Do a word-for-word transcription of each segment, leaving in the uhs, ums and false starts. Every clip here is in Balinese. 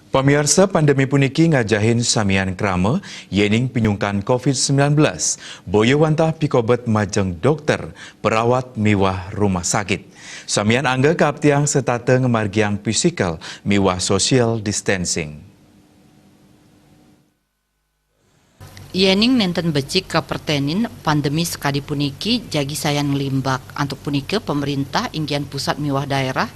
Pamiarsa, pandemi puniki ngajahin samian krama yéning pinyungkan covid sembilan belas, boya wantah pikobet majeng dokter, perawat miwah rumah sakit. Samian angga kaaptiang setata ngamargiang physical miwah social distancing. Yéning nénten becik kaperténin, pandemi sakadi puniki jagi sayan nglimbak. Antuk punika, pamréntah, inggihan pusat miwah daerah,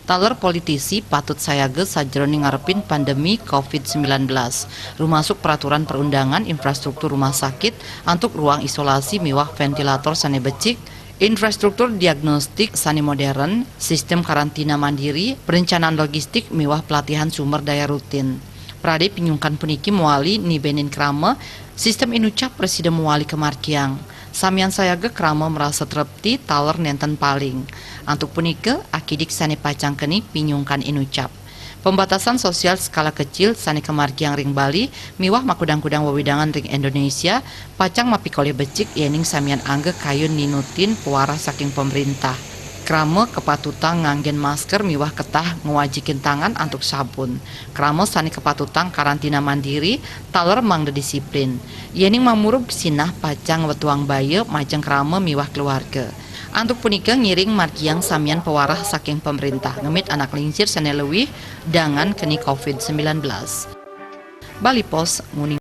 taler politisi patut sayaga sajeroning ngarepin pandemi covid sembilan belas, rumasuk peraturan perundangan, infrastruktur rumah sakit, antuk ruang isolasi miwah ventilator sané becik, infrastruktur diagnostik sané modern, sistem karantina mandiri, perencanaan logistik miwah pelatihan sumber daya rutin. Pradé pinyungkan puniki mawali nibénin krama, sistem inucap prasida mawali kamargiang. Samian sayaga krama marasa trepti taler nénten paling. Antuk punika, akidik sané pacang keni pinyungkan inucap. Pembatasan sosial skala kecil sané kamargiang ring Bali miwah makudang-kudang wewidangan ring Indonesia pacang mapikolih becik yéning samian angga kayun ninutin pawarah saking pamréntah. Krama kapatutang nganggén masker miwah ketah ngwajikin tangan antuk sabun. Krama sané kapatutang karantina mandiri taler mangda disiplin. Yéning mamurub sinah pacang wetuang baya majeng krama miwah keluarga. Antuk punika ngiring margiang samian pawarah saking pamréntah ngemit anak lingsir sané luih dangan keni covid sembilan belas. Bali Post nguning